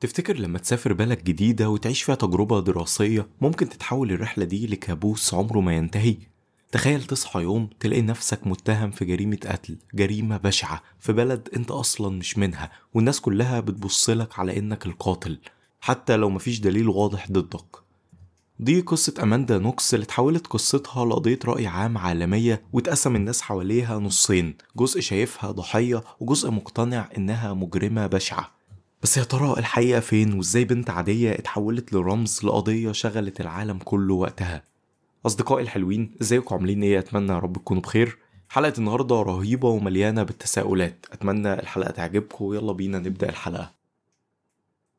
تفتكر لما تسافر بلد جديدة وتعيش فيها تجربة دراسية ممكن تتحول الرحلة دي لكابوس عمره ما ينتهي؟ تخيل تصحى يوم تلاقي نفسك متهم في جريمة قتل، جريمة بشعة في بلد انت اصلا مش منها، والناس كلها بتبصلك على انك القاتل حتى لو مفيش دليل واضح ضدك. دي قصة أماندا نوكس اللي اتحولت قصتها لقضية رأي عام عالمية، واتقسم الناس حواليها نصين، جزء شايفها ضحية وجزء مقتنع انها مجرمة بشعة. بس يا ترى الحقيقة فين؟ وازاي بنت عادية اتحولت لرمز لقضية شغلت العالم كله وقتها؟ أصدقائي الحلوين، ازيكم عاملين ايه؟ أتمنى يا رب تكونوا بخير. حلقة النهاردة رهيبة ومليانة بالتساؤلات، أتمنى الحلقة تعجبكم. يلا بينا نبدأ الحلقة.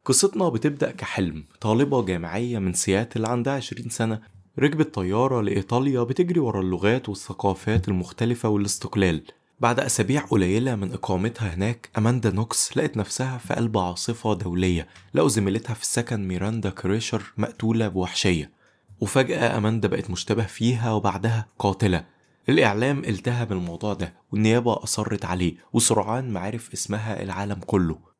قصتنا بتبدأ كحلم. طالبة جامعية من سياتل عندها 20 سنة ركبت طيارة لإيطاليا بتجري ورا اللغات والثقافات المختلفة والاستقلال. بعد أسابيع قليلة من إقامتها هناك، أماندا نوكس لقت نفسها في قلب عاصفة دولية. لقوا زميلتها في السكن ميراندا كريشر مقتولة بوحشية، وفجأة أماندا بقت مشتبه فيها وبعدها قاتلة. الإعلام التهب الموضوع ده والنيابة أصرت عليه، وسرعان ما عرف اسمها العالم كله.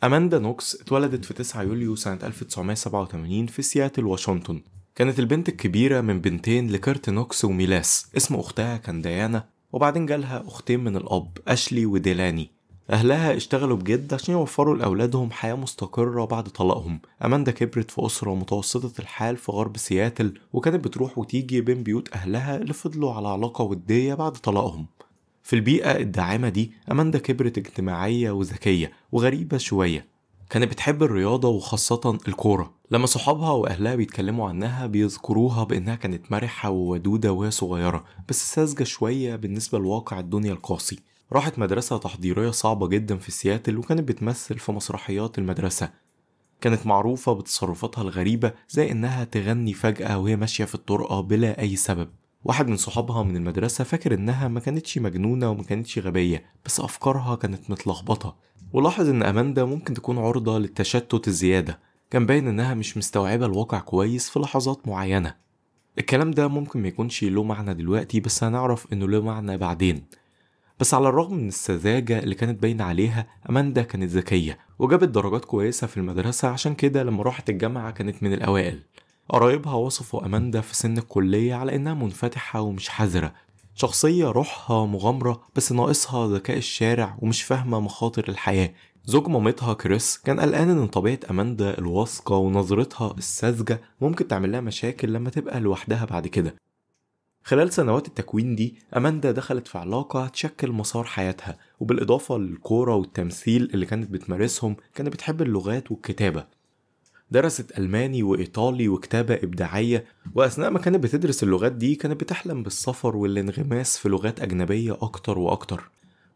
أماندا نوكس اتولدت في 9 يوليو سنة 1987 في سياتل، واشنطن. كانت البنت الكبيرة من بنتين لكيرت نوكس وميلاس. اسم أختها كان ديانا، وبعدين جالها أختين من الأب، أشلي وديلاني. أهلها اشتغلوا بجد عشان يوفروا لأولادهم حياة مستقرة بعد طلاقهم. أماندا كبرت في أسرة متوسطة الحال في غرب سياتل، وكانت بتروح وتيجي بين بيوت أهلها اللي فضلوا على علاقة ودية بعد طلاقهم. في البيئة الداعمة دي أماندا كبرت اجتماعية وذكية وغريبة شوية. كانت بتحب الرياضة وخاصة الكورة. لما صحابها وأهلها بيتكلموا عنها بيذكروها بأنها كانت مرحة وودودة وهي صغيرة، بس ساذجة شوية بالنسبة لواقع الدنيا القاسي. راحت مدرسة تحضيرية صعبة جدا في سياتل، وكانت بتمثل في مسرحيات المدرسة. كانت معروفة بتصرفاتها الغريبة، زي إنها تغني فجأة وهي ماشية في الطرقة بلا أي سبب. واحد من صحابها من المدرسة فاكر إنها ما كانتش مجنونة وما كانتش غبية، بس أفكارها كانت متلخبطة. ولاحظ إن أماندا ممكن تكون عرضة للتشتت الزيادة. كان باين إنها مش مستوعبة الواقع كويس في لحظات معينة. الكلام ده ممكن ما يكونش له معنى دلوقتي، بس هنعرف إنه له معنى بعدين. بس على الرغم من السذاجة اللي كانت باينة عليها، أماندا كانت ذكية وجابت درجات كويسة في المدرسة، عشان كده لما راحت الجامعة كانت من الأوائل. قرايبها وصفوا أماندا في سن الكلية على إنها منفتحة ومش حذرة، شخصية روحها مغامرة بس ناقصها ذكاء الشارع ومش فاهمة مخاطر الحياة. زوج مامتها كريس كان قلقان إن طبيعة أماندا الواثقة ونظرتها الساذجة ممكن تعمل لها مشاكل لما تبقى لوحدها بعد كده. خلال سنوات التكوين دي أماندا دخلت في علاقة تشكل مسار حياتها، وبالإضافة للكورة والتمثيل اللي كانت بتمارسهم كانت بتحب اللغات والكتابة. درست ألماني وإيطالي وكتابة إبداعية، وأثناء ما كانت بتدرس اللغات دي كانت بتحلم بالسفر والانغماس في لغات أجنبية أكتر وأكتر.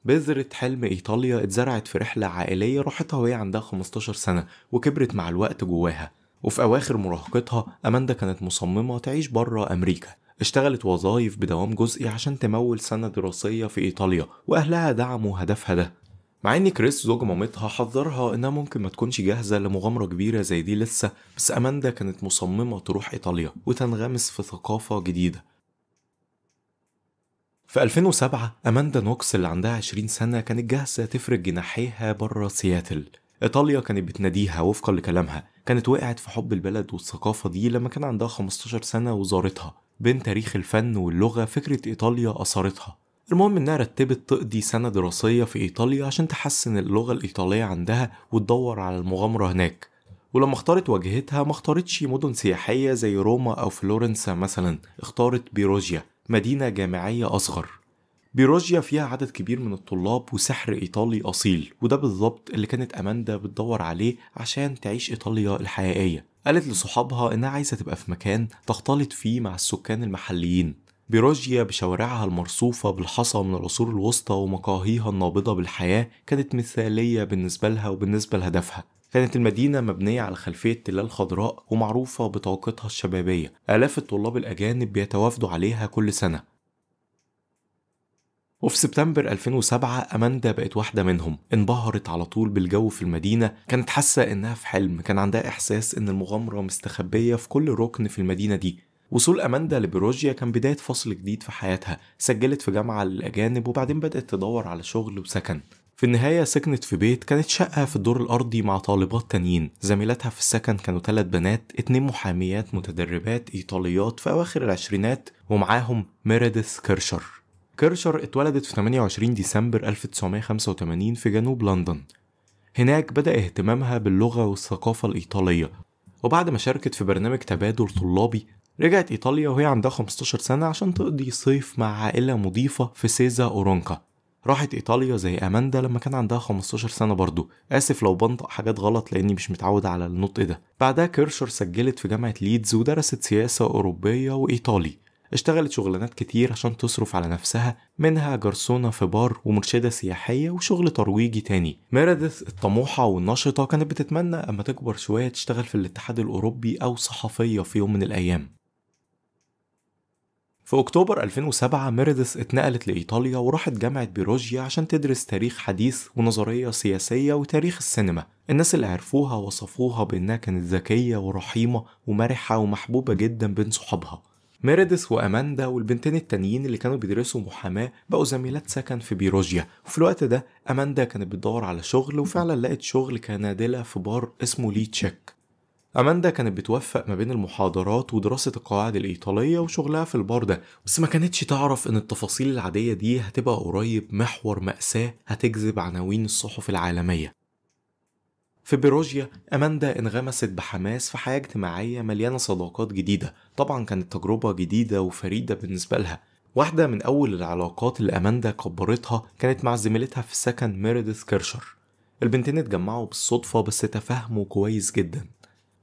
بذرة حلم إيطاليا اتزرعت في رحلة عائلية راحتها وهي عندها 15 سنة، وكبرت مع الوقت جواها. وفي أواخر مراهقتها أماندا كانت مصممة تعيش برا أمريكا. اشتغلت وظائف بدوام جزئي عشان تمول سنة دراسية في إيطاليا، وأهلها دعموا هدفها ده. مع ان كريس زوج مامتها حذرها انها ممكن ما تكونش جاهزة لمغامرة كبيرة زي دي لسه، بس أماندا كانت مصممة تروح إيطاليا وتنغمس في ثقافة جديدة. في 2007 أماندا نوكس اللي عندها 20 سنة كانت جاهزة تفرد جناحيها برا سياتل. إيطاليا كانت بتناديها وفقا لكلامها. كانت وقعت في حب البلد والثقافة دي لما كان عندها 15 سنة وزارتها. بين تاريخ الفن واللغة فكرة إيطاليا أثرتها. المهم إنها رتبت تقضي سنة دراسية في إيطاليا عشان تحسن اللغة الإيطالية عندها وتدور على المغامرة هناك. ولما اختارت وجهتها ما اختارتش مدن سياحية زي روما أو فلورنسا مثلا، اختارت بيروجيا، مدينة جامعية أصغر. بيروجيا فيها عدد كبير من الطلاب وسحر إيطالي أصيل، وده بالظبط اللي كانت أماندا بتدور عليه عشان تعيش إيطاليا الحقيقية. قالت لصحابها إنها عايزة تبقى في مكان تختلط فيه مع السكان المحليين. بيروجيا بشوارعها المرصوفة بالحصى من العصور الوسطى ومقاهيها النابضة بالحياة كانت مثالية بالنسبة لها وبالنسبة لهدفها. كانت المدينة مبنية على خلفية تلال خضراء ومعروفة بطاقتها الشبابية. آلاف الطلاب الأجانب بيتوافدوا عليها كل سنة. وفي سبتمبر 2007 أماندا بقت واحدة منهم. انبهرت على طول بالجو في المدينة، كانت حاسة إنها في حلم، كان عندها إحساس إن المغامرة مستخبية في كل ركن في المدينة دي. وصول أماندا لبيروجيا كان بداية فصل جديد في حياتها. سجلت في جامعة للأجانب وبعدين بدأت تدور على شغل وسكن. في النهاية سكنت في بيت كانت شقة في الدور الأرضي مع طالبات تانيين. زميلاتها في السكن كانوا 3 بنات، 2 محاميات متدربات إيطاليات في أواخر العشرينات، ومعاهم ميريديث كيرشر. كيرشر اتولدت في 28 ديسمبر 1985 في جنوب لندن. هناك بدأ اهتمامها باللغة والثقافة الإيطالية، وبعد ما شاركت في برنامج تبادل طلابي رجعت إيطاليا وهي عندها 15 سنة عشان تقضي صيف مع عائلة مضيفة في سيزا أورونكا. راحت إيطاليا زي أماندا لما كان عندها 15 سنة برضو، آسف لو بنطق حاجات غلط لأني مش متعود على النطق ده. بعدها كيرشر سجلت في جامعة ليدز ودرست سياسة أوروبية وإيطالي. اشتغلت شغلانات كتير عشان تصرف على نفسها، منها جرسونة في بار ومرشدة سياحية وشغل ترويجي تاني. ميريديث الطموحة والنشطة كانت بتتمنى أما تكبر شوية تشتغل في الاتحاد الأوروبي أو صحفية في يوم من الأيام. في أكتوبر 2007 ميريديث اتنقلت لإيطاليا وراحت جامعة بيروجيا عشان تدرس تاريخ حديث ونظرية سياسية وتاريخ السينما. الناس اللي عرفوها وصفوها بأنها كانت ذكية ورحيمة ومرحة ومحبوبة جدا بين صحابها. ميريديث وأماندا والبنتين التانيين اللي كانوا بيدرسوا محاماة بقوا زميلات سكن في بيروجيا، وفي الوقت ده أماندا كانت بتدور على شغل وفعلا لقت شغل كنادلة في بار اسمه لي تشيك. أماندا كانت بتوفق ما بين المحاضرات ودراسة القواعد الإيطالية وشغلها في البار ده، بس ما كانتش تعرف إن التفاصيل العادية دي هتبقى قريب محور مأساة هتجذب عناوين الصحف العالمية. في بيروجيا أماندا انغمست بحماس في حياة اجتماعية مليانة صداقات جديدة، طبعا كانت تجربة جديدة وفريدة بالنسبة لها. واحدة من أول العلاقات اللي أماندا كبرتها كانت مع زميلتها في السكن ميريديث كيرشر. البنتين اتجمعوا بالصدفة بس تفاهموا كويس جدا.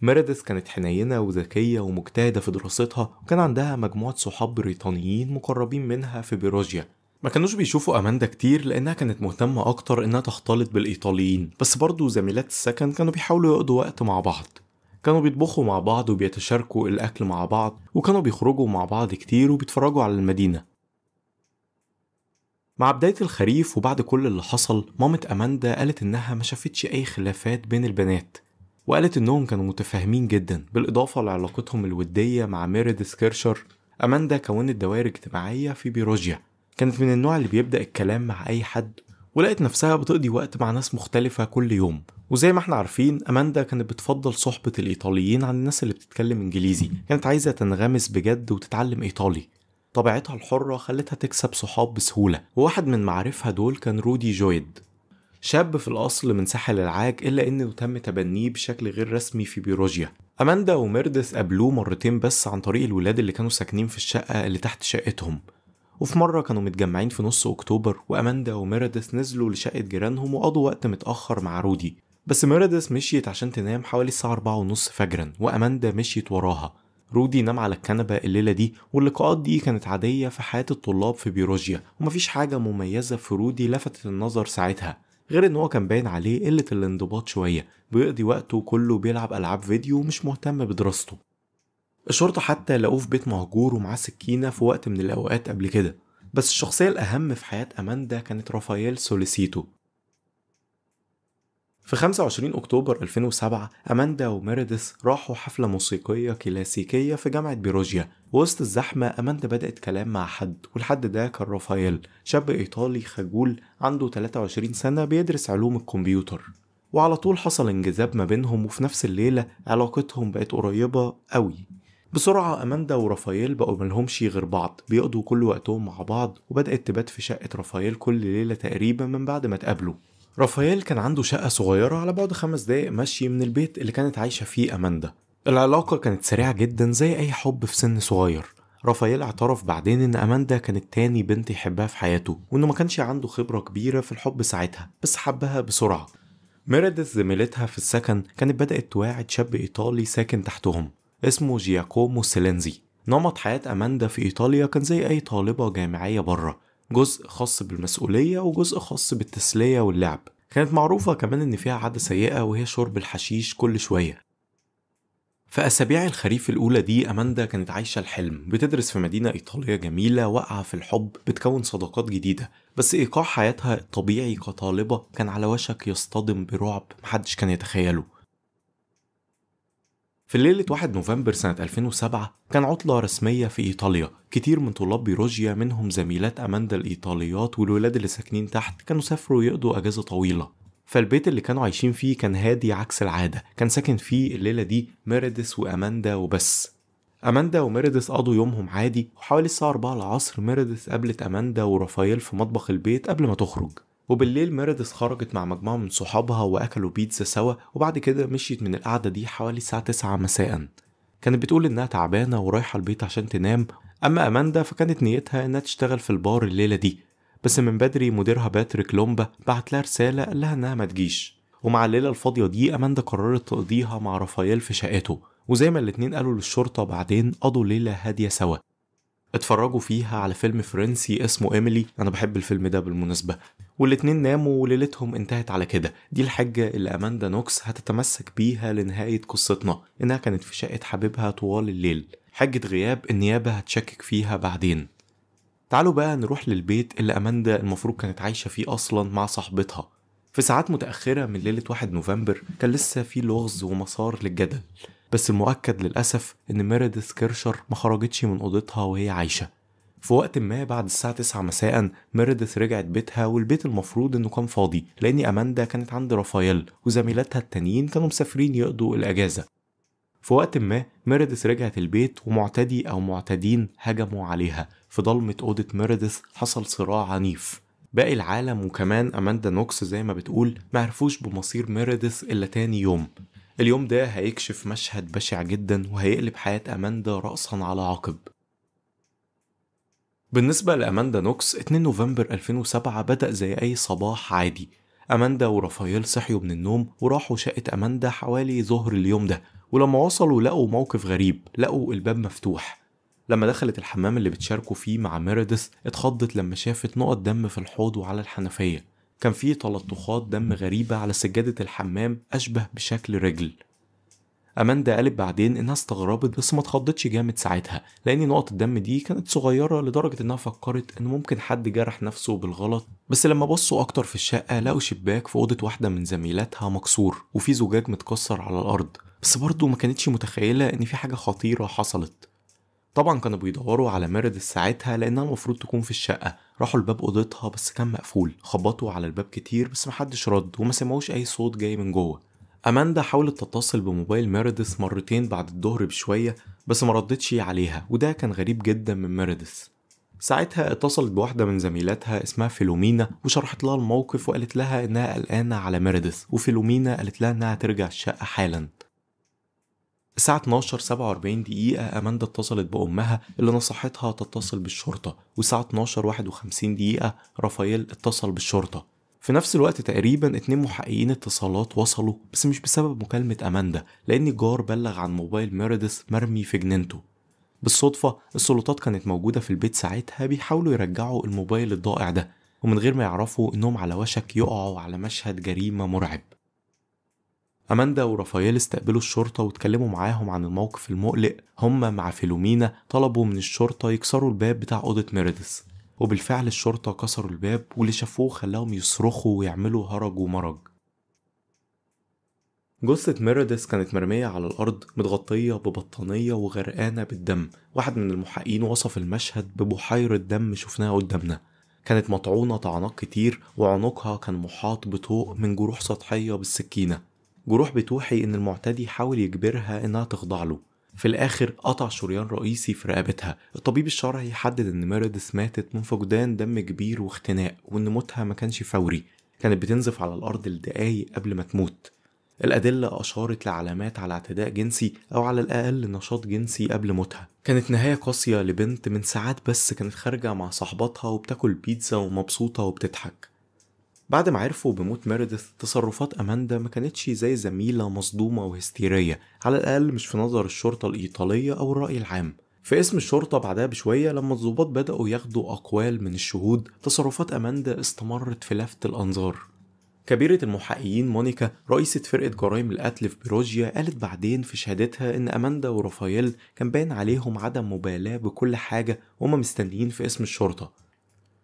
ميريديث كانت حنينة وذكية ومجتهدة في دراستها، وكان عندها مجموعة صحاب بريطانيين مقربين منها في بيروجيا. ما كانوش بيشوفوا أماندا كتير لأنها كانت مهتمة أكتر إنها تختلط بالإيطاليين، بس برضو زميلات السكن كانوا بيحاولوا يقضوا وقت مع بعض. كانوا بيطبخوا مع بعض وبيتشاركوا الأكل مع بعض، وكانوا بيخرجوا مع بعض كتير وبيتفرجوا على المدينة. مع بداية الخريف وبعد كل اللي حصل، مامة أماندا قالت إنها ما شافتش أي خلافات بين البنات، وقالت إنهم كانوا متفاهمين جدا. بالإضافة لعلاقتهم الودية مع ميريديث كيرشر، أماندا كونت دوائر اجتماعية في بيروجيا. كانت من النوع اللي بيبدأ الكلام مع أي حد، ولقت نفسها بتقضي وقت مع ناس مختلفة كل يوم. وزي ما احنا عارفين أماندا كانت بتفضل صحبة الإيطاليين عن الناس اللي بتتكلم إنجليزي، كانت عايزة تنغمس بجد وتتعلم إيطالي. طبيعتها الحرة خلتها تكسب صحاب بسهولة، وواحد من معارفها دول كان رودي جويد، شاب في الأصل من ساحل العاج إلا إنه تم تبنيه بشكل غير رسمي في بيروجيا. أماندا وميردث قابلوه مرتين بس عن طريق الولاد اللي كانوا ساكنين في الشقة اللي تحت شقتهم. وفي مرة كانوا متجمعين في نص أكتوبر، وأماندا وميردث نزلوا لشقة جيرانهم وقضوا وقت متأخر مع رودي. بس ميردث مشيت عشان تنام حوالي الساعة 4:30 فجرا، وأماندا مشيت وراها. رودي نام على الكنبة الليلة دي، واللقاءات دي كانت عادية في حياة الطلاب في بيروجيا، ومفيش حاجة مميزة في رودي لفتت النظر ساعتها، غير ان هو كان باين عليه قلة الانضباط شوية، بيقضي وقته كله بيلعب ألعاب فيديو ومش مهتم بدراسته. الشرطة حتى لقوه في بيت مهجور ومعاه سكينة في وقت من الأوقات قبل كده. بس الشخصية الأهم في حياة أماندا كانت رافائيل سوليسيتو. في 25 أكتوبر 2007 أماندا وميردث راحوا حفلة موسيقية كلاسيكية في جامعة بيروجيا. وسط الزحمة أماندا بدأت كلام مع حد، والحد ده كان رافائيل، شاب إيطالي خجول عنده 23 سنة بيدرس علوم الكمبيوتر. وعلى طول حصل انجذاب ما بينهم، وفي نفس الليلة علاقتهم بقت قريبة قوي. بسرعة أماندا ورافائيل بقوا ملهمش غير بعض، بيقضوا كل وقتهم مع بعض، وبدأت تبات في شقة رافائيل كل ليلة تقريبا من بعد ما تقابلوا. رافائيل كان عنده شقة صغيرة على بعد 5 دقايق مشي من البيت اللي كانت عايشة فيه أماندا. العلاقة كانت سريعة جدا زي أي حب في سن صغير. رافائيل اعترف بعدين إن أماندا كانت تاني بنت يحبها في حياته، وإنه ما كانش عنده خبرة كبيرة في الحب ساعتها، بس حبها بسرعة. ميردث زميلتها في السكن كانت بدأت تواعد شاب إيطالي ساكن تحتهم اسمه جياكومو سيلينزي. نمط حياة أماندا في إيطاليا كان زي أي طالبة جامعية برا، جزء خاص بالمسؤولية وجزء خاص بالتسلية واللعب. كانت معروفة كمان إن فيها عادة سيئة وهي شرب الحشيش كل شوية. في أسابيع الخريف الأولى دي أماندا كانت عايشة الحلم، بتدرس في مدينة إيطالية جميلة، واقعة في الحب، بتكون صداقات جديدة. بس إيقاع حياتها الطبيعي كطالبة كان على وشك يصطدم برعب محدش كان يتخيله. في ليلة 1 نوفمبر سنة 2007 كان عطلة رسمية في إيطاليا. كتير من طلاب بيروجيا منهم زميلات أماندا الإيطاليات والولاد اللي ساكنين تحت كانوا سافروا يقضوا أجازة طويلة. فالبيت اللي كانوا عايشين فيه كان هادي عكس العادة، كان ساكن فيه الليلة دي ميريديث وأماندا وبس. أماندا وميريديث قضوا يومهم عادي، وحوالي الساعة 4 العصر ميريديث قابلت أماندا ورافائيل في مطبخ البيت قبل ما تخرج. وبالليل ميريديث خرجت مع مجموعة من صحابها وأكلوا بيتزا سوا، وبعد كده مشيت من القعدة دي حوالي الساعة 9 مساء. كانت بتقول إنها تعبانة ورايحة البيت عشان تنام. أما أماندا فكانت نيتها إنها تشتغل في البار الليلة دي، بس من بدري مديرها باتريك لومبا بعت لها رسالة قال لها إنها ما تجيش. ومع الليلة الفاضية دي أماندا قررت تقضيها مع رافائيل في شقته، وزي ما الاتنين قالوا للشرطة بعدين قضوا ليلة هادية سوا، اتفرجوا فيها على فيلم فرنسي اسمه إيميلي، أنا بحب الفيلم ده بالمناسبة، والاتنين ناموا وليلتهم انتهت على كده. دي الحجة اللي أماندا نوكس هتتمسك بيها لنهاية قصتنا، إنها كانت في شقة حبيبها طوال الليل، حجة غياب النيابة هتشكك فيها بعدين. تعالوا بقى نروح للبيت اللي أماندا المفروض كانت عايشة فيه أصلا مع صاحبتها. في ساعات متأخرة من ليلة 1 نوفمبر كان لسه في لغز ومسار للجدل، بس المؤكد للأسف إن ميريديث كيرشر ما خرجتش من أوضتها وهي عايشة. في وقت ما بعد الساعة 9 مساء ميريديث رجعت بيتها، والبيت المفروض إنه كان فاضي لأن أماندا كانت عند رافائيل وزميلاتها التانيين كانوا مسافرين يقضوا الأجازة. في وقت ما ميريديث رجعت البيت ومعتدي أو معتدين هجموا عليها. في ضلمة أوضة ميريديث حصل صراع عنيف. باقي العالم وكمان أماندا نوكس زي ما بتقول معرفوش بمصير ميريديث إلا تاني يوم. اليوم ده هيكشف مشهد بشع جدا وهيقلب حياة أماندا رأسا على عقب. بالنسبة لأماندا نوكس 2 نوفمبر 2007 بدأ زي أي صباح عادي. أماندا ورافائيل صحيوا من النوم وراحوا شقة أماندا حوالي ظهر اليوم ده، ولما وصلوا لقوا موقف غريب، لقوا الباب مفتوح. لما دخلت الحمام اللي بتشاركوا فيه مع ميريديث اتخضت لما شافت نقط دم في الحوض وعلى الحنفية. كان فيه تلطخات دم غريبة على سجادة الحمام أشبه بشكل رجل. أماندا قالت بعدين إنها استغربت بس ما اتخضتش جامد ساعتها، لأن نقط الدم دي كانت صغيرة لدرجة إنها فكرت إن ممكن حد جرح نفسه بالغلط. بس لما بصوا أكتر في الشقة لقوا شباك في أوضة واحدة من زميلاتها مكسور وفي زجاج متكسر على الأرض، بس برضه ما كانتش متخيلة إن في حاجة خطيرة حصلت. طبعا كانوا بيدوروا على ميريديث ساعتها لأنها المفروض تكون في الشقة. راحوا الباب أوضتها بس كان مقفول، خبطوا على الباب كتير بس محدش رد وما سمعوش أي صوت جاي من جوه. أماندا حاولت تتصل بموبايل ميريديث مرتين بعد الظهر بشوية بس ما ردتش عليها، وده كان غريب جدا من ميريديث. ساعتها اتصلت بواحدة من زميلاتها اسمها فيلومينا وشرحت لها الموقف وقالت لها إنها قلقانة على ميريديث، وفيلومينا قالت لها إنها ترجع الشقة حالا. الساعة 12:47 أماندا اتصلت بأمها اللي نصحتها تتصل بالشرطة، والساعة 12:51 رافائيل اتصل بالشرطة. في نفس الوقت تقريبا 2 محققين اتصالات وصلوا، بس مش بسبب مكالمة أماندا، لأن الجار بلغ عن موبايل ميريديث مرمي في جنينته. بالصدفة السلطات كانت موجودة في البيت ساعتها بيحاولوا يرجعوا الموبايل الضائع ده، ومن غير ما يعرفوا إنهم على وشك يقعوا على مشهد جريمة مرعب. أماندا ورافائيل استقبلوا الشرطة واتكلموا معاهم عن الموقف المقلق. هما مع فيلومينا طلبوا من الشرطة يكسروا الباب بتاع أوضة ميريديث، وبالفعل الشرطة كسروا الباب، واللي شافوه خلاهم يصرخوا ويعملوا هرج ومرج. جثة ميريديث كانت مرمية على الأرض متغطية ببطانية وغرقانة بالدم. واحد من المحققين وصف المشهد ببحيرة دم شفناها قدامنا. كانت مطعونة طعنات كتير وعنقها كان محاط بطوق من جروح سطحية بالسكينة، جروح بتوحي إن المعتدي حاول يجبرها إنها تخضع له. في الآخر قطع شريان رئيسي في رقبتها. الطبيب الشرعي حدد إن ميريديث ماتت من فقدان دم كبير واختناق، وإن موتها ما كانش فوري، كانت بتنزف على الأرض لدقايق قبل ما تموت. الأدلة أشارت لعلامات على اعتداء جنسي أو على الأقل نشاط جنسي قبل موتها. كانت نهاية قاسية لبنت من ساعات بس كانت خارجة مع صاحبتها وبتاكل بيتزا ومبسوطة وبتضحك. بعد ما عرفوا بموت ميريديث تصرفات أماندا ما كانتش زي زميلة مصدومة وهستيرية، على الأقل مش في نظر الشرطة الإيطالية أو الرأي العام. في اسم الشرطة بعدها بشوية لما الضباط بدأوا ياخدوا أقوال من الشهود، تصرفات أماندا استمرت في لفت الأنظار. كبيرة المحققين مونيكا رئيسة فرقة جرائم القتل في بيروجيا قالت بعدين في شهادتها إن أماندا ورافائيل كان باين عليهم عدم مبالاة بكل حاجة وهما مستنيين في اسم الشرطة.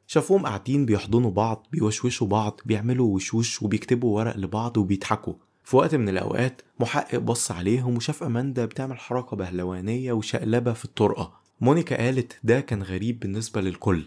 شافوهم قاعدين بيحضنوا بعض، بيوشوشوا بعض، بيعملوا وشوش وبيكتبوا ورق لبعض وبيضحكوا. في وقت من الأوقات محقق بص عليهم وشاف أماندا بتعمل حركة بهلوانية وشقلبة في الطرقة. مونيكا قالت ده كان غريب بالنسبة للكل.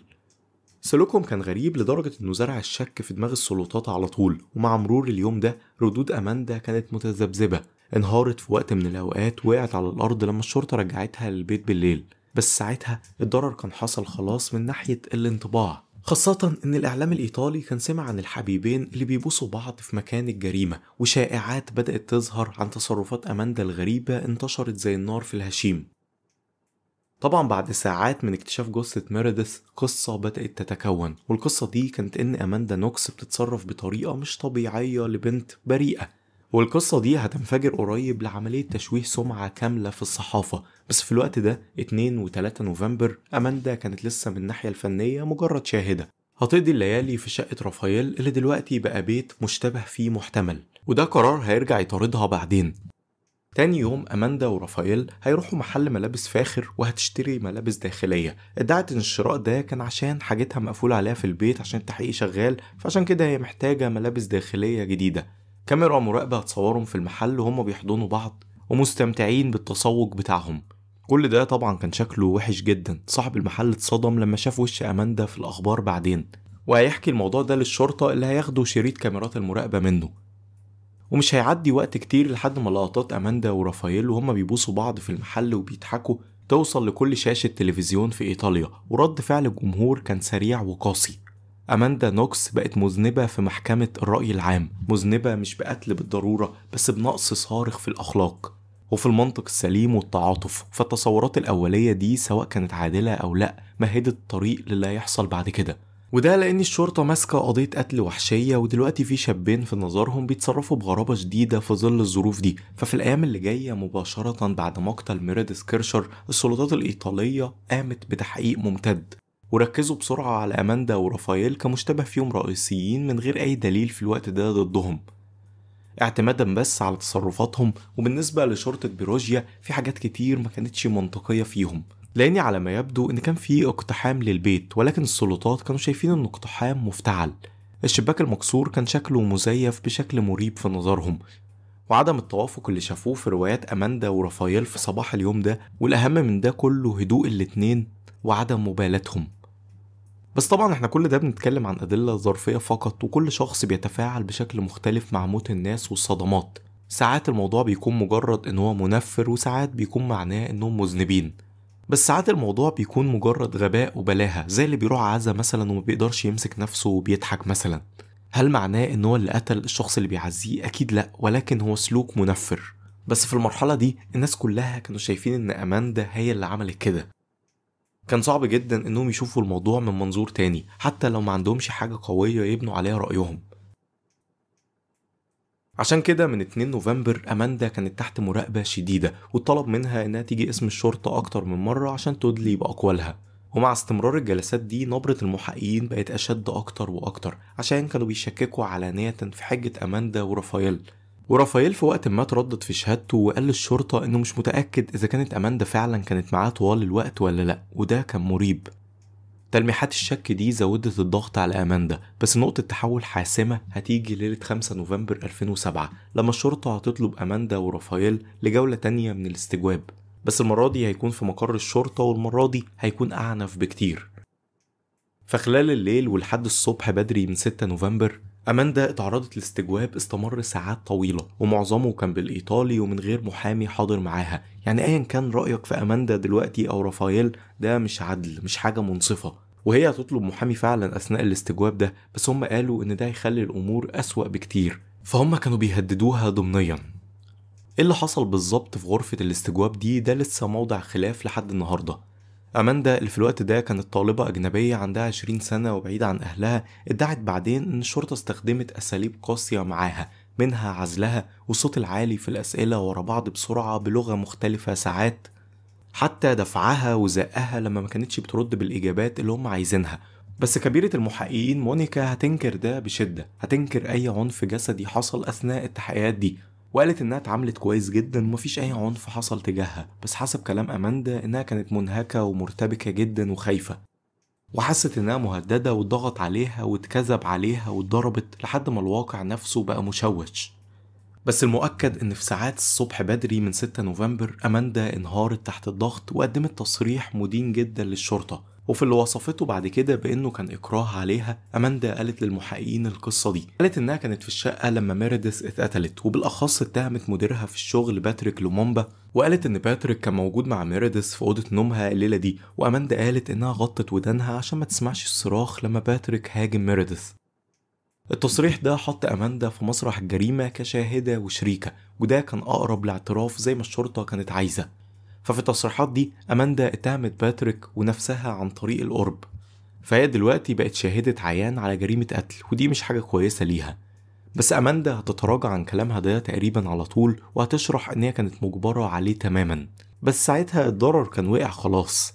سلوكهم كان غريب لدرجة انه زرع الشك في دماغ السلطات على طول. ومع مرور اليوم ده ردود أماندا كانت متذبذبة، انهارت في وقت من الأوقات، وقعت على الأرض لما الشرطة رجعتها للبيت بالليل، بس ساعتها الضرر كان حصل خلاص من ناحية الانطباع، خاصة إن الإعلام الإيطالي كان سمع عن الحبيبين اللي بيبوسوا بعض في مكان الجريمة، وشائعات بدأت تظهر عن تصرفات أماندا الغريبة انتشرت زي النار في الهشيم. طبعا بعد ساعات من اكتشاف جثة ميريديث قصة بدأت تتكون، والقصة دي كانت إن أماندا نوكس بتتصرف بطريقة مش طبيعية لبنت بريئة، والقصة دي هتنفجر قريب لعملية تشويه سمعة كاملة في الصحافة. بس في الوقت ده 2 و3 نوفمبر أماندا كانت لسه من الناحية الفنية مجرد شاهدة، هتقضي الليالي في شقة رافائيل اللي دلوقتي بقى بيت مشتبه فيه محتمل، وده قرار هيرجع يطاردها بعدين. تاني يوم أماندا ورافائيل هيروحوا محل ملابس فاخر وهتشتري ملابس داخلية. ادعت ان الشراء ده كان عشان حاجتها مقفولة عليها في البيت عشان التحقيق شغال، فعشان كده هي محتاجة ملابس داخلية جديدة. كاميرا مراقبة هتصورهم في المحل وهم بيحضنوا بعض ومستمتعين بالتسوق بتاعهم. كل ده طبعا كان شكله وحش جدا. صاحب المحل اتصدم لما شاف وش أماندا في الأخبار بعدين، وهيحكي الموضوع ده للشرطة اللي هياخدوا شريط كاميرات المراقبة منه. ومش هيعدي وقت كتير لحد ما لقطات أماندا ورافائيل وهما بيبوسوا بعض في المحل وبيضحكوا توصل لكل شاشة تلفزيون في إيطاليا، ورد فعل الجمهور كان سريع وقاسي. أماندا نوكس بقت مذنبة في محكمة الرأي العام، مذنبة مش بقتل بالضرورة بس بنقص صارخ في الأخلاق وفي المنطق السليم والتعاطف. فالتصورات الأولية دي سواء كانت عادلة أو لأ مهدت الطريق للي هيحصل بعد كده، وده لأن الشرطة ماسكة قضية قتل وحشية، ودلوقتي في شابين في نظرهم بيتصرفوا بغرابة شديدة في ظل الظروف دي. ففي الأيام اللي جاية مباشرة بعد مقتل ميريديث كيرشر السلطات الإيطالية قامت بتحقيق ممتد، وركزوا بسرعة على أماندا ورافائيل كمشتبه فيهم رئيسيين من غير أي دليل في الوقت ده ضدهم، اعتمادا بس على تصرفاتهم. وبالنسبة لشرطة بيروجيا في حاجات كتير ما كانتش منطقية فيهم، لأن على ما يبدو إن كان في اقتحام للبيت، ولكن السلطات كانوا شايفين إنه اقتحام مفتعل. الشباك المكسور كان شكله مزيف بشكل مريب في نظرهم، وعدم التوافق اللي شافوه في روايات أماندا ورافائيل في صباح اليوم ده، والأهم من ده كله هدوء الاتنين وعدم مبالاتهم. بس طبعا احنا كل ده بنتكلم عن أدلة ظرفية فقط، وكل شخص بيتفاعل بشكل مختلف مع موت الناس والصدمات. ساعات الموضوع بيكون مجرد ان هو منفر، وساعات بيكون معناه انهم مذنبين، بس ساعات الموضوع بيكون مجرد غباء وبلاهة، زي اللي بيروح عزا مثلا وما بيقدرش يمسك نفسه وبيضحك مثلا. هل معناه ان هو اللي قتل الشخص اللي بيعزيه؟ اكيد لا، ولكن هو سلوك منفر. بس في المرحلة دي الناس كلها كانوا شايفين ان أماندا هي اللي عملت كده. كان صعب جدا انهم يشوفوا الموضوع من منظور تاني حتى لو ما عندهمش حاجة قوية يبنوا عليها رأيهم. عشان كده من 2 نوفمبر أماندا كانت تحت مراقبة شديدة، وطلب منها انها تيجي اسم الشرطة اكتر من مرة عشان تدلي بأقوالها. ومع استمرار الجلسات دي نبرة المحققين بقت أشد أكتر وأكتر، عشان كانوا بيشككوا علانية في حجة أماندا ورافائيل. ورافائيل في وقت ما تردد في شهادته وقال للشرطة انه مش متأكد اذا كانت أماندا فعلا كانت معاه طوال الوقت ولا لا، وده كان مريب. تلميحات الشك دي زودت الضغط على أماندا، بس نقطة تحول حاسمة هتيجي ليلة 5 نوفمبر 2007 لما الشرطة هتطلب أماندا ورافائيل لجولة تانية من الاستجواب، بس المرة دي هيكون في مقر الشرطة، والمرة دي هيكون أعنف بكتير. فخلال الليل ولحد الصبح بدري من 6 نوفمبر أماندا اتعرضت لاستجواب استمر ساعات طويلة، ومعظمه كان بالإيطالي ومن غير محامي حاضر معاها. يعني أيا كان رأيك في أماندا دلوقتي أو رافائيل ده مش عدل، مش حاجة منصفة، وهي هتطلب محامي فعلا أثناء الاستجواب ده، بس هم قالوا إن ده هيخلي الأمور أسوأ بكتير، فهم كانوا بيهددوها ضمنيا. إيه اللي حصل بالظبط في غرفة الاستجواب دي ده لسه موضع خلاف لحد النهاردة. أماندا اللي في الوقت ده كانت طالبة أجنبية عندها 20 سنة وبعيدة عن أهلها، ادعت بعدين إن الشرطة استخدمت أساليب قاسية معاها، منها عزلها والصوت العالي في الأسئلة ورا بعض بسرعة بلغة مختلفة ساعات، حتى دفعها وزقها لما ما كانتش بترد بالإجابات اللي هم عايزينها. بس كبيرة المحققين مونيكا هتنكر ده بشدة، هتنكر أي عنف جسدي حصل أثناء التحقيقات دي، وقالت انها اتعاملت كويس جدا ومفيش اي عنف حصل تجاهها. بس حسب كلام اماندا انها كانت منهكة ومرتبكة جدا وخايفة، وحست انها مهددة واتضغط عليها واتكذب عليها واتضربت لحد ما الواقع نفسه بقى مشوش. بس المؤكد إن في ساعات الصبح بدري من 6 نوفمبر أماندا انهارت تحت الضغط وقدمت تصريح مدين جدا للشرطة، وفي اللي وصفته بعد كده بانه كان اكراه عليها. اماندا قالت للمحققين القصة دي، قالت انها كانت في الشقة لما ميريديث اتقتلت، وبالاخص اتهمت مديرها في الشغل باتريك لومومبا، وقالت ان باتريك كان موجود مع ميريديث في اوضة نومها الليلة دي. واماندا قالت انها غطت ودانها عشان ما تسمعش الصراخ لما باتريك هاجم ميريديث. التصريح ده حط اماندا في مسرح الجريمة كشاهده وشريكه، وده كان اقرب لاعتراف زي ما الشرطة كانت عايزه. ففي التصريحات دي أماندا اتهمت باتريك ونفسها عن طريق القرب، فهي دلوقتي بقت شاهدة عيان على جريمة قتل، ودي مش حاجة كويسة ليها. بس أماندا هتتراجع عن كلامها ده تقريبا على طول، وهتشرح إن هي كانت مجبرة عليه تماما، بس ساعتها الضرر كان وقع خلاص.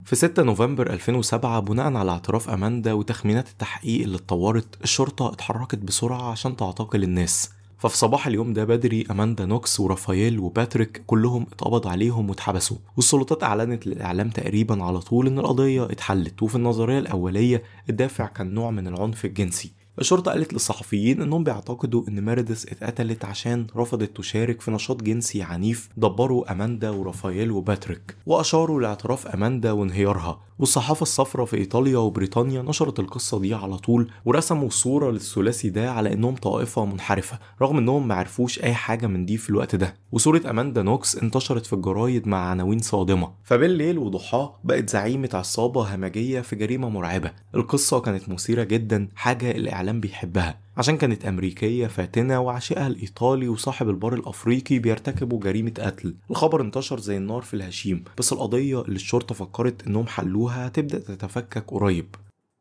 في 6 نوفمبر 2007 بناء على اعتراف أماندا وتخمينات التحقيق اللي اتطورت، الشرطة اتحركت بسرعة عشان تعتقل الناس. ففي صباح اليوم ده بدري أماندا نوكس ورافائيل وباتريك كلهم اتقبض عليهم واتحبسوا، والسلطات أعلنت للإعلام تقريبا على طول إن القضية اتحلت. وفي النظرية الأولية الدافع كان نوع من العنف الجنسي. الشرطة قالت للصحفيين إنهم بيعتقدوا إن ميريديث اتقتلت عشان رفضت تشارك في نشاط جنسي عنيف دبروا أماندا ورافائيل وباتريك، وأشاروا لاعتراف أماندا وانهيارها. والصحافة الصفراء في إيطاليا وبريطانيا نشرت القصة دي على طول، ورسموا صورة للثلاثي ده على إنهم طائفة منحرفة، رغم إنهم معرفوش أي حاجة من دي في الوقت ده. وصورة أماندا نوكس انتشرت في الجرايد مع عناوين صادمة. فبالليل وضحاه بقت زعيمة عصابة همجية في جريمة مرعبة. القصة كانت مثيرة جدا، حاجة الإعلام بيحبها، عشان كانت أمريكية فاتنة وعشقها الإيطالي وصاحب البار الأفريقي بيرتكبوا جريمة قتل. الخبر انتشر زي النار في الهشيم، بس القضية اللي الشرطة فكرت إنهم حلوها هتبدأ تتفكك قريب،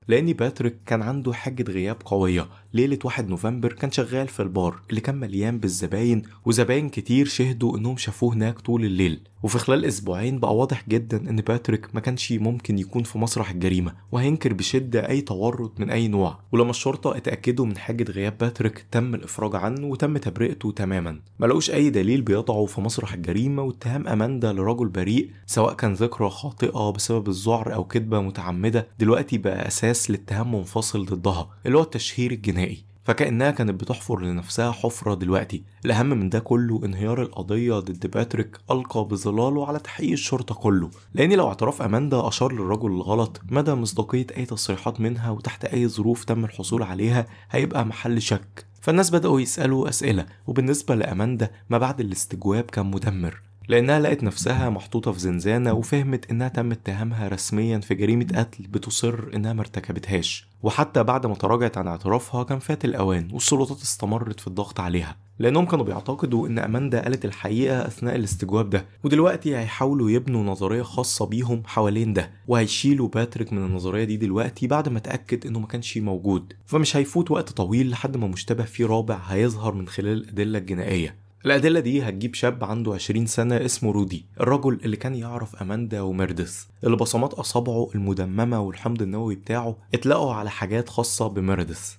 لأن باتريك كان عنده حجة غياب قوية. ليلة 1 نوفمبر كان شغال في البار اللي كان مليان بالزباين، وزباين كتير شهدوا إنهم شافوه هناك طول الليل. وفي خلال أسبوعين بقى واضح جدا إن باتريك ما كانش ممكن يكون في مسرح الجريمة، وهينكر بشدة أي تورط من أي نوع. ولما الشرطة اتأكدوا من حجة غياب باتريك تم الإفراج عنه وتم تبرئته تماما. ما لقوش أي دليل بيضعه في مسرح الجريمة، واتهام أماندا لرجل بريء سواء كان ذكرى خاطئة بسبب الذعر أو كذبة متعمدة دلوقتي بقى أساس لاتهام منفصل ضدها اللي هو التشهير الجنائي. فكأنها كانت بتحفر لنفسها حفرة دلوقتي. الأهم من ده كله انهيار القضية ضد باتريك ألقى بظلاله على تحقيق الشرطة كله، لأن لو اعتراف أماندا أشار للرجل الغلط، مدى مصداقية أي تصريحات منها وتحت أي ظروف تم الحصول عليها هيبقى محل شك. فالناس بدأوا يسألوا أسئلة، وبالنسبة لأماندا ما بعد الاستجواب كان مدمر، لأنها لقت نفسها محطوطة في زنزانة وفهمت إنها تم اتهامها رسميا في جريمة قتل بتصر إنها مرتكبتهاش. وحتى بعد ما تراجعت عن اعترافها كان فات الأوان، والسلطات استمرت في الضغط عليها، لأنهم كانوا بيعتقدوا إن أماندا قالت الحقيقة أثناء الاستجواب ده، ودلوقتي هيحاولوا يبنوا نظرية خاصة بيهم حوالين ده، وهيشيلوا باتريك من النظرية دي دلوقتي بعد ما اتأكد إنه ما كانش موجود. فمش هيفوت وقت طويل لحد ما مشتبه فيه رابع هيظهر من خلال الأدلة الجنائية. الأدلة دي هتجيب شاب عنده 20 سنة اسمه رودي، الرجل اللي كان يعرف أماندا وميرديث، اللي بصمات أصابعه المدممة والحمض النووي بتاعه اتلقوا على حاجات خاصة بميرديث.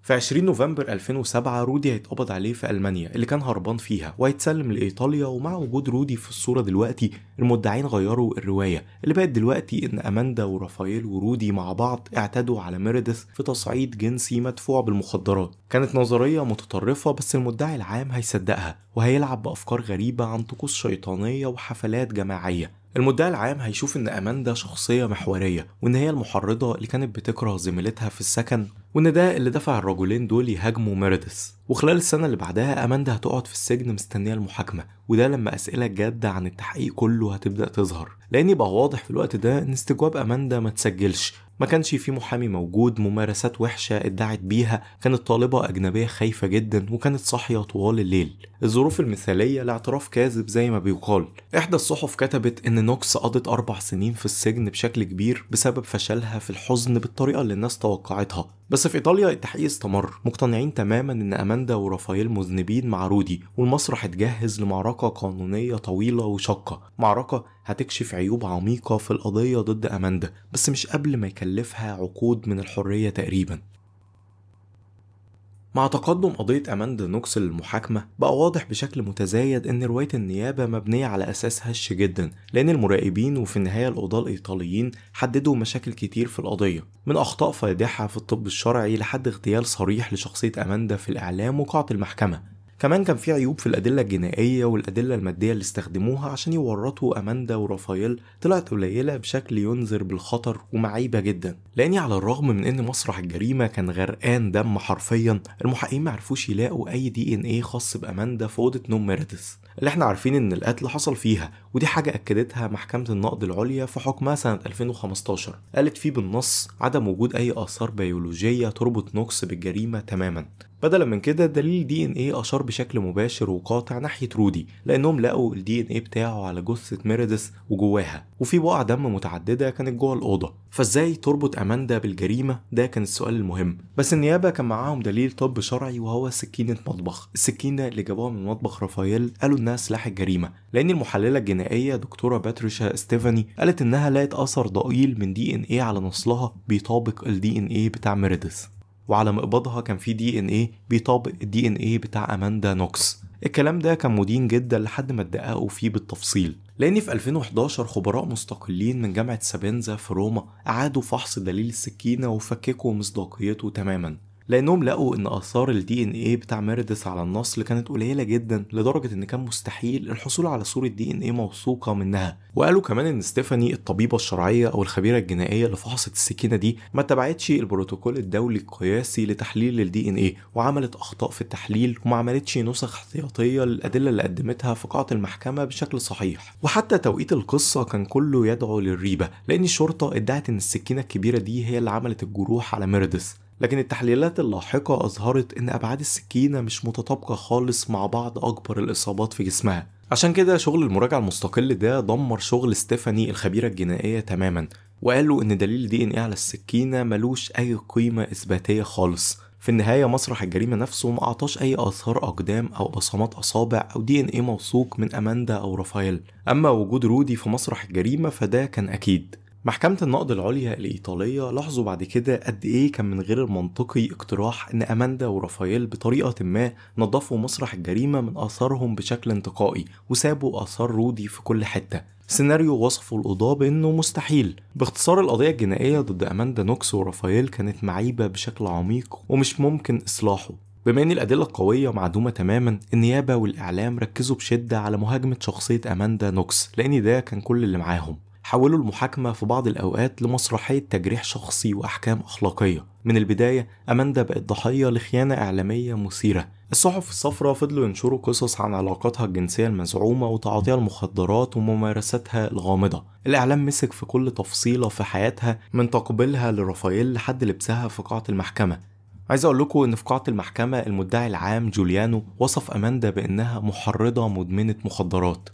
في 20 نوفمبر 2007 رودي هيتقبض عليه في ألمانيا اللي كان هربان فيها، وهيتسلم لإيطاليا. ومع وجود رودي في الصورة دلوقتي المدعين غيروا الرواية اللي بقت دلوقتي إن أماندا ورافائيل ورودي مع بعض اعتدوا على ميرديث في تصعيد جنسي مدفوع بالمخدرات. كانت نظرية متطرفة، بس المدعي العام هيصدقها وهيلعب بأفكار غريبة عن طقوس شيطانية وحفلات جماعية. المدعي العام هيشوف ان اماندا شخصية محورية، وان هي المحرضة اللي كانت بتكره زميلتها في السكن، وان ده اللي دفع الرجلين دول يهاجموا ميرديث. وخلال السنة اللي بعدها اماندا هتقعد في السجن مستنية المحاكمة، وده لما اسئلة جادة عن التحقيق كله هتبدأ تظهر، لان يبقى واضح في الوقت ده ان استجواب اماندا ما تسجلش، ما كانش في محامي موجود، ممارسات وحشة ادعت بيها، كانت طالبة أجنبية خايفة جدا وكانت صاحية طوال الليل. الظروف المثالية لاعتراف كاذب زي ما بيقال. إحدى الصحف كتبت إن نوكس قضت 4 سنين في السجن بشكل كبير بسبب فشلها في الحزن بالطريقة اللي الناس توقعتها. بس في إيطاليا التحقيق استمر، مقتنعين تماما إن أماندا ورافائيل مذنبين مع رودي، والمسرح اتجهز لمعركة قانونية طويلة وشاقة، معركة هتكشف عيوب عميقة في القضية ضد أماندا، بس مش قبل ما يكلفها عقود من الحرية تقريبا. مع تقدم قضية أماندا نوكس للمحاكمة بقى واضح بشكل متزايد إن رواية النيابة مبنية على أساس هش جدا، لأن المراقبين وفي النهاية القضاة الإيطاليين حددوا مشاكل كتير في القضية، من أخطاء فادحة في الطب الشرعي لحد اغتيال صريح لشخصية أماندا في الإعلام وقاعة المحكمة. كمان كان في عيوب في الأدلة الجنائية والأدلة المادية اللي استخدموها عشان يورطوا أماندا ورافائيل طلعت قليلة بشكل ينذر بالخطر ومعيبة جدا، لأن على الرغم من إن مسرح الجريمة كان غرقان دم حرفيا، المحققين معرفوش يلاقوا أي DNA خاص بأماندا في أوضة نوم ميريديث اللي احنا عارفين إن القتل حصل فيها، ودي حاجة أكدتها محكمة النقض العليا في حكمها سنة 2015، قالت فيه بالنص عدم وجود أي آثار بيولوجية تربط نوكس بالجريمة تماما. بدلا من كده دليل DNA اشار بشكل مباشر وقاطع ناحية رودي، لانهم لقوا ال DNA بتاعه على جثة ميريديث وجواها، وفي بقع دم متعددة كانت جوه الاوضة. فازاي تربط اماندا بالجريمة؟ ده كان السؤال المهم. بس النيابة كان معاهم دليل طب شرعي وهو سكينة مطبخ، السكينة اللي جابوها من مطبخ رافائيل قالوا انها سلاح الجريمة، لان المحلله الجنائية دكتورة باتريشا ستيفاني قالت انها لقت اثر ضئيل من DNA على نصلها بيطابق ال DNA بتاع ميريديث، وعلى مقبضها كان في DNA بيطابق ال DNA بتاع اماندا نوكس. الكلام ده كان مدين جدا لحد ما اتدققوا فيه بالتفصيل، لان في 2011 خبراء مستقلين من جامعة سابينزا في روما اعادوا فحص دليل السكينة وفككوا مصداقيته تماما، لانهم لقوا ان اثار ال DNA بتاع ميريديث على النصل كانت قليله جدا لدرجة ان كان مستحيل الحصول على صوره DNA موثوقة منها. وقالوا كمان ان ستيفاني الطبيبة الشرعية او الخبيرة الجنائية اللي فحصت السكينة دي ما تبعتش البروتوكول الدولي القياسي لتحليل ال DNA، وعملت اخطاء في التحليل وما عملتش نسخ احتياطيه للادلة اللي قدمتها في قاعة المحكمة بشكل صحيح. وحتى توقيت القصة كان كله يدعو للريبه، لان الشرطة ادعت ان السكينة الكبيرة دي هي اللي عملت الجروح على ميريديث، لكن التحليلات اللاحقة أظهرت إن أبعاد السكينة مش متطابقة خالص مع بعض أكبر الإصابات في جسمها. عشان كده شغل المراجعة المستقل ده دمر شغل ستيفاني الخبيرة الجنائية تماما، وقالوا إن دليل DNA على السكينة ملوش أي قيمة إثباتية خالص. في النهاية مسرح الجريمة نفسه ما أعطاش أي آثار أقدام أو بصمات أصابع أو DNA موثوق من أماندا أو رافائيل. أما وجود رودي في مسرح الجريمة فده كان أكيد. محكمة النقض العليا الإيطالية لاحظوا بعد كده قد إيه كان من غير المنطقي اقتراح إن أماندا ورافائيل بطريقة ما نظفوا مسرح الجريمة من آثارهم بشكل انتقائي وسابوا آثار رودي في كل حتة. سيناريو وصفه القضاة بأنه مستحيل. باختصار القضية الجنائية ضد أماندا نوكس ورافائيل كانت معيبة بشكل عميق ومش ممكن إصلاحه. بما ان الأدلة القوية معدومة تماما، النيابة والإعلام ركزوا بشدة على مهاجمة شخصية أماندا نوكس لأن ده كان كل اللي معاهم. حولوا المحاكمة في بعض الأوقات لمسرحية تجريح شخصي وأحكام أخلاقية. من البداية أماندا بقت ضحية لخيانة إعلامية مثيرة. الصحف الصفراء فضلوا ينشروا قصص عن علاقاتها الجنسية المزعومة وتعاطيها المخدرات وممارستها الغامضة. الإعلام مسك في كل تفصيلة في حياتها، من تقبيلها لرافائيل لحد لبسها في قاعة المحكمة. عايز أقول لكم إن في قاعة المحكمة المدعي العام جوليانو وصف أماندا بأنها محرضة مدمنة مخدرات.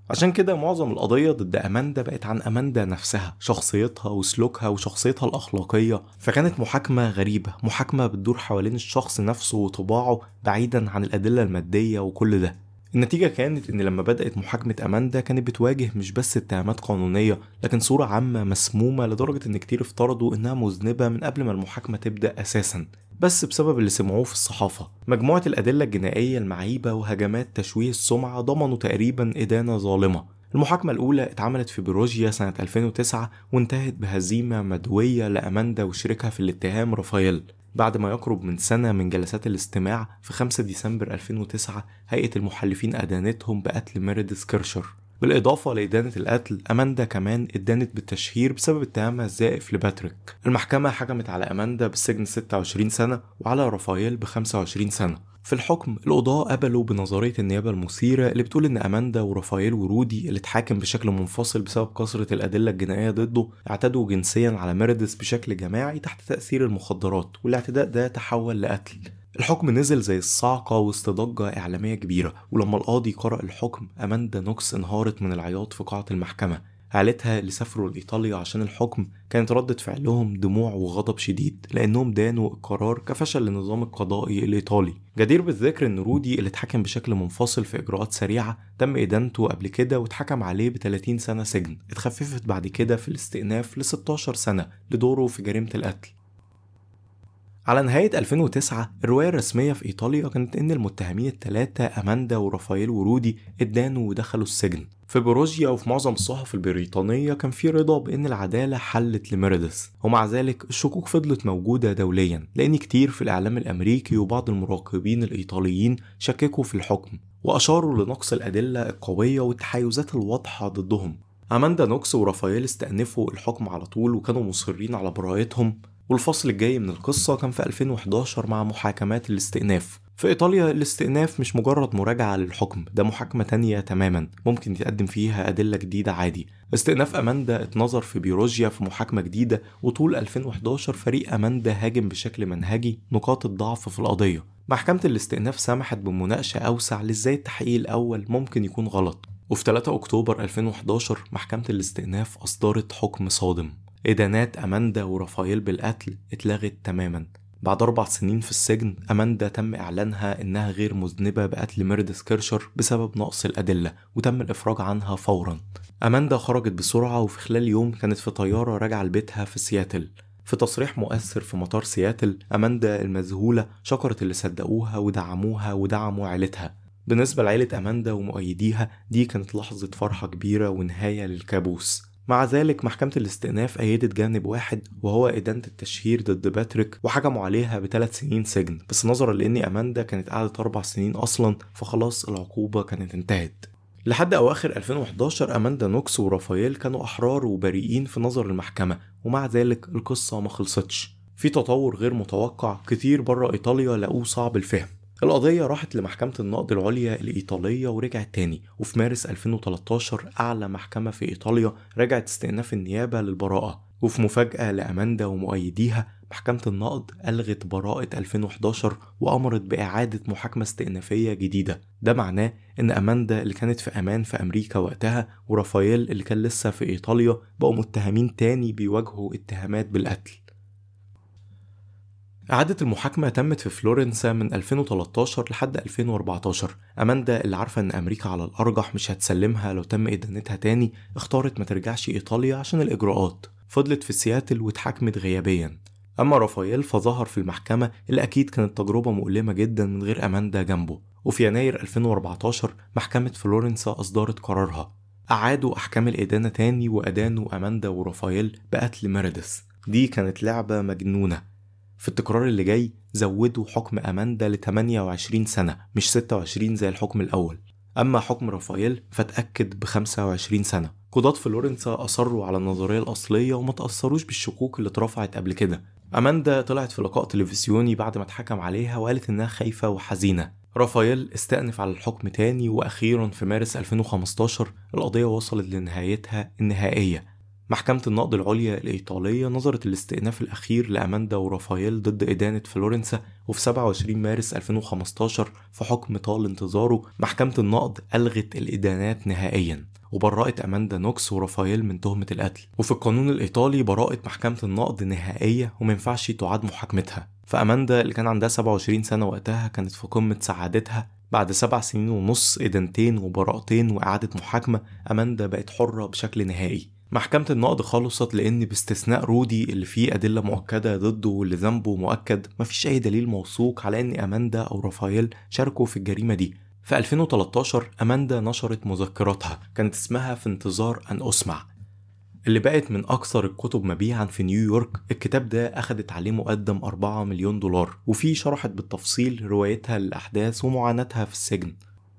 عشان كده معظم القضية ضد أماندا بقت عن أماندا نفسها، شخصيتها وسلوكها وشخصيتها الأخلاقية. فكانت محاكمة غريبة، محاكمة بتدور حوالين الشخص نفسه وطباعه بعيدا عن الأدلة المادية وكل ده. النتيجة كانت إن لما بدأت محاكمة أماندا كانت بتواجه مش بس اتهامات قانونية، لكن صورة عامة مسمومة لدرجة إن كتير افترضوا إنها مذنبة من قبل ما المحاكمة تبدأ أساسا، بس بسبب اللي سمعوه في الصحافة. مجموعة الأدلة الجنائية المعيبة وهجمات تشويه السمعة ضمنوا تقريبا إدانة ظالمة. المحاكمة الأولى اتعملت في بيروجيا سنة 2009 وانتهت بهزيمة مدوية لأماندا وشريكها في الاتهام رافائيل. بعد ما يقرب من سنة من جلسات الاستماع في 5 ديسمبر 2009 هيئة المحلفين أدانتهم بقتل ميريديث كيرشر. بالإضافة لإدانة القتل، أماندا كمان اتدانت بالتشهير بسبب اتهامها الزائف لباتريك. المحكمة حكمت على أماندا بالسجن 26 سنة وعلى رافائيل ب 25 سنة. في الحكم القضاة قبلوا بنظرية النيابة المثيرة اللي بتقول إن أماندا ورافائيل ورودي اللي اتحاكم بشكل منفصل بسبب كثرة الأدلة الجنائية ضده اعتدوا جنسيا على ميريديث بشكل جماعي تحت تأثير المخدرات، والاعتداء ده تحول لقتل. الحكم نزل زي الصاعقة وسط ضجة إعلامية كبيرة، ولما القاضي قرأ الحكم أماندا نوكس انهارت من العياط في قاعة المحكمة. عائلتها اللي سافروا لإيطاليا عشان الحكم كانت ردة فعلهم دموع وغضب شديد لأنهم دانوا القرار كفشل للنظام القضائي الإيطالي. جدير بالذكر إن رودي اللي اتحكم بشكل منفصل في إجراءات سريعة تم إدانته قبل كده واتحكم عليه ب 30 سنة سجن، اتخففت بعد كده في الاستئناف ل 16 سنة لدوره في جريمة القتل. على نهاية 2009 الرواية الرسمية في إيطاليا كانت إن المتهمين الثلاثة أماندا ورافائيل ورودي اتدانوا ودخلوا السجن. في بروجيا وفي معظم الصحف البريطانية كان في رضا بإن العدالة حلت لميريديث، ومع ذلك الشكوك فضلت موجودة دوليا، لأن كتير في الإعلام الأمريكي وبعض المراقبين الإيطاليين شككوا في الحكم وأشاروا لنقص الأدلة القوية والتحيزات الواضحة ضدهم. أماندا نوكس ورافائيل استأنفوا الحكم على طول وكانوا مصرين على براءتهم، والفصل الجاي من القصة كان في 2011 مع محاكمات الاستئناف. في إيطاليا الاستئناف مش مجرد مراجعة للحكم، ده محاكمة تانية تماما ممكن يتقدم فيها أدلة جديدة عادي. استئناف أماندا اتنظر في بيروجيا في محاكمة جديدة، وطول 2011 فريق أماندا هاجم بشكل منهجي نقاط الضعف في القضية. محكمة الاستئناف سمحت بمناقشة أوسع لإزاي التحقيق الأول ممكن يكون غلط. وفي 3 أكتوبر 2011 محكمة الاستئناف أصدرت حكم صادم، إدانات أماندا ورافائيل بالقتل اتلغت تماما. بعد 4 سنين في السجن أماندا تم إعلانها إنها غير مذنبة بقتل ميريديث كيرشر بسبب نقص الأدلة، وتم الإفراج عنها فورا. أماندا خرجت بسرعة وفي خلال يوم كانت في طيارة راجعة لبيتها في سياتل. في تصريح مؤثر في مطار سياتل أماندا المذهولة شكرت اللي صدقوها ودعموها ودعموا عيلتها. بالنسبة لعيلة أماندا ومؤيديها دي كانت لحظة فرحة كبيرة ونهاية للكابوس. مع ذلك محكمة الاستئناف أيدت جانب واحد وهو إدانة التشهير ضد باتريك وحكموا عليها ب3 سنين سجن، بس نظرا لأن أماندا كانت قعدت 4 سنين أصلا فخلاص العقوبة كانت انتهت. لحد أواخر 2011 أماندا نوكس ورافائيل كانوا أحرار وبريئين في نظر المحكمة، ومع ذلك القصة ما خلصتش. في تطور غير متوقع كتير بره إيطاليا لقوه صعب الفهم. القضية راحت لمحكمة النقض العليا الإيطالية ورجعت تاني، وفي مارس 2013 أعلى محكمة في إيطاليا رجعت استئناف النيابة للبراءة. وفي مفاجأة لأماندا ومؤيديها محكمة النقض ألغت براءة 2011 وأمرت بإعادة محاكمة استئنافية جديدة. ده معناه إن أماندا اللي كانت في أمان في أمريكا وقتها ورافائيل اللي كان لسه في إيطاليا بقوا متهمين تاني بيواجهوا اتهامات بالقتل. إعادة المحاكمة تمت في فلورنسا من 2013 لحد 2014. أماندا اللي عارفة إن أمريكا على الأرجح مش هتسلمها لو تم إدانتها تاني اختارت ما ترجعش إيطاليا عشان الإجراءات، فضلت في سياتل واتحاكمت غيابيا. أما رافائيل فظهر في المحكمة اللي أكيد كانت تجربة مؤلمة جدا من غير أماندا جنبه. وفي يناير 2014 محكمة فلورنسا أصدرت قرارها، أعادوا أحكام الإدانة تاني وأدانوا أماندا ورافائيل بقتل ميريديث. دي كانت لعبة مجنونة. في التكرار اللي جاي زودوا حكم أماندا ل 28 سنة مش 26 زي الحكم الأول. أما حكم رافائيل فتأكد ب 25 سنة. قضاة فلورنسا أصروا على النظرية الأصلية وما تأثروش بالشكوك اللي اترفعت قبل كده. أماندا طلعت في لقاء تلفزيوني بعد ما اتحكم عليها وقالت إنها خايفة وحزينة. رافائيل استأنف على الحكم تاني، وأخيرا في مارس 2015 القضية وصلت لنهايتها النهائية. محكمة النقض العليا الإيطالية نظرت الاستئناف الأخير لأماندا ورافائيل ضد إدانة فلورنسا، وفي 27 مارس 2015 في حكم طال انتظاره محكمة النقض ألغت الإدانات نهائيا وبرأت أماندا نوكس ورافائيل من تهمة القتل. وفي القانون الإيطالي براءة محكمة النقض نهائية ومينفعش تعاد محاكمتها. فأماندا اللي كان عندها 27 سنة وقتها كانت في قمة سعادتها. بعد 7.5 سنين إدانتين وبراءتين وإعادة محاكمة أماندا بقت حرة بشكل نهائي. محكمة النقض خلصت لأن باستثناء رودي اللي فيه أدلة مؤكدة ضده واللي ذنبه مؤكد مفيش أي دليل موثوق على أن أماندا أو رافائيل شاركوا في الجريمة دي. في 2013 أماندا نشرت مذكراتها كانت اسمها في انتظار أن أسمع، اللي بقت من أكثر الكتب مبيعا في نيويورك. الكتاب ده أخدت عليه مقدم 4 مليون دولار، وفيه شرحت بالتفصيل روايتها للأحداث ومعاناتها في السجن.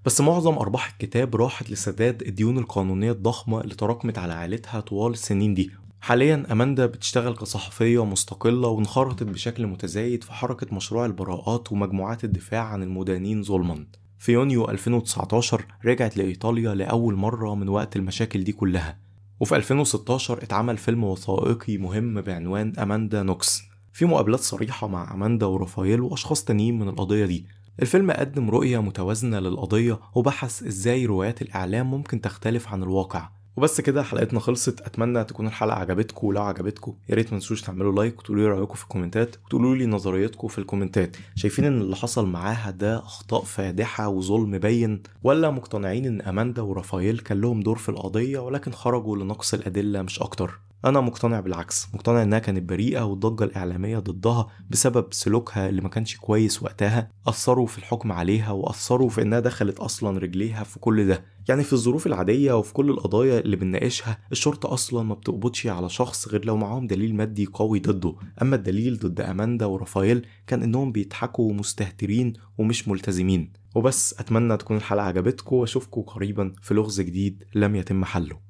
بس معظم أرباح الكتاب راحت لسداد الديون القانونية الضخمة اللي تراكمت على عائلتها طوال السنين دي. حاليا أماندا بتشتغل كصحفية مستقلة وانخرطت بشكل متزايد في حركة مشروع البراءات ومجموعات الدفاع عن المدانين ظلما. في يونيو 2019 رجعت لإيطاليا لأول مرة من وقت المشاكل دي كلها. وفي 2016 اتعمل فيلم وثائقي مهم بعنوان أماندا نوكس، في مقابلات صريحة مع أماندا ورافائيل وأشخاص تانيين من القضية دي. الفيلم قدم رؤية متوازنة للقضية وبحث ازاي روايات الإعلام ممكن تختلف عن الواقع. وبس كده حلقتنا خلصت، اتمنى تكون الحلقة عجبتكم، ولو عجبتكم يا ريت ما تنسوش تعملوا like وتقولوا لي رايكم في الكومنتات وتقولوا لي نظريتكم في الكومنتات. شايفين ان اللي حصل معاها ده اخطاء فادحة وظلم بين، ولا مقتنعين ان اماندا ورافائيل كان لهم دور في القضية ولكن خرجوا لنقص الادلة مش اكتر؟ انا مقتنع بالعكس، مقتنع انها كانت بريئة، والضجة الاعلامية ضدها بسبب سلوكها اللي ما كانش كويس وقتها اثروا في الحكم عليها، واثروا في انها دخلت اصلا رجليها في كل ده. يعني في الظروف العادية وفي كل القضايا اللي بنناقشها الشرطة أصلا ما بتقبضش على شخص غير لو معاهم دليل مادي قوي ضده. أما الدليل ضد أماندا ورافائيل كان إنهم بيضحكوا ومستهترين ومش ملتزمين. وبس، أتمنى تكون الحلقة عجبتكم، وأشوفكم قريبا في لغز جديد لم يتم حله.